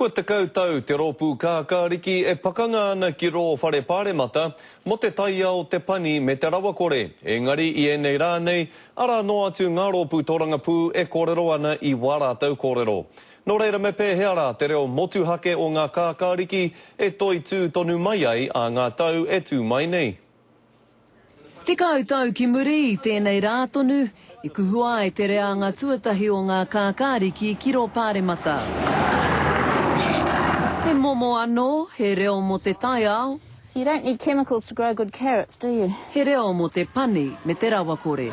Kua 10 tau te rōpū kākāriki e pakanga ana ki rō whare paremata mō te taiao, te pani me te rawakore, engari i ēnei rā nei, arā noa atu ngā rōpū tōrangapū e kōrero ana i wā rātou kōrero. Nō reira me pēhea rā te reo motuhake o ngā kākāriki e toitū tonu mai ai ā ngā tau e tū mai nei? 10 tau ki muri i tēnei rā tonu, i kuhua ai te reanga tuatahi o ngā kākāriki ki rō Pāremata. He momo anō, he reo mō te taiao. So you don't need chemicals to grow good carrots, do you? He reo mō te pani me te rawakore.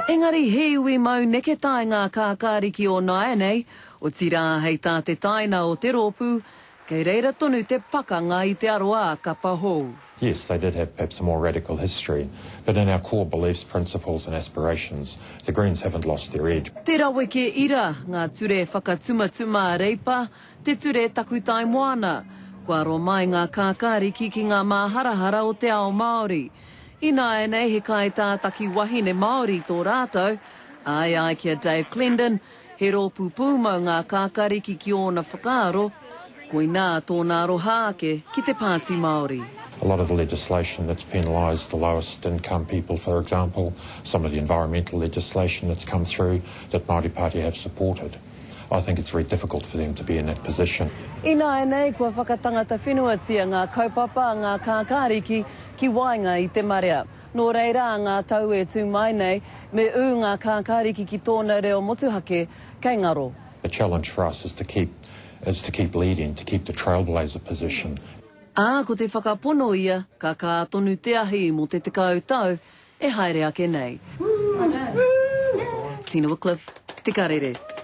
Engari he iwi mau neketai ngā kākāriki o nāianei, otirā hei tā te taina o te rōpū, Kei reira tonu te pakanga i te aroā kapa hou. Yes, they did have perhaps a more radical history, but in our core beliefs, principles and aspirations, the Greens haven't lost their edge. Te raweke ira, ngā ture whakatumatuma a Reipa, te ture takutai moana. Kua aro mai ngā kākāriki ki ngā māharahara o te ao Māori. Ināianei he kaitātaki wahine Māori tō rātou, ā, e ai ki a Dave Clendon, He rōpū pūmau ngā kākāriki ki ōna whakaaro, koinā tōna aroha ake ki te Pāti Māori. A lot of the legislation that's penalised the lowest income people, for example, some of the environmental legislation that's come through that Māori Party have supported. I think it's very difficult for them to be in that position. Ināianei kua whakatangata whenuatia ngā kaupapa a ngā kākāriki ki waenga i te marea. Nō reira a ngā tau e tū mai nei, me ū ngā kākāriki ki tōna reo motuhake, kei ngaro. The challenge for us is to keep is to keep leading, to keep the trailblazer position. Ā, ko te whakapono ia, ka kā tonu te ahi mō te 10 tau e haere ake nei. Tina Wickliffe, Te Karere.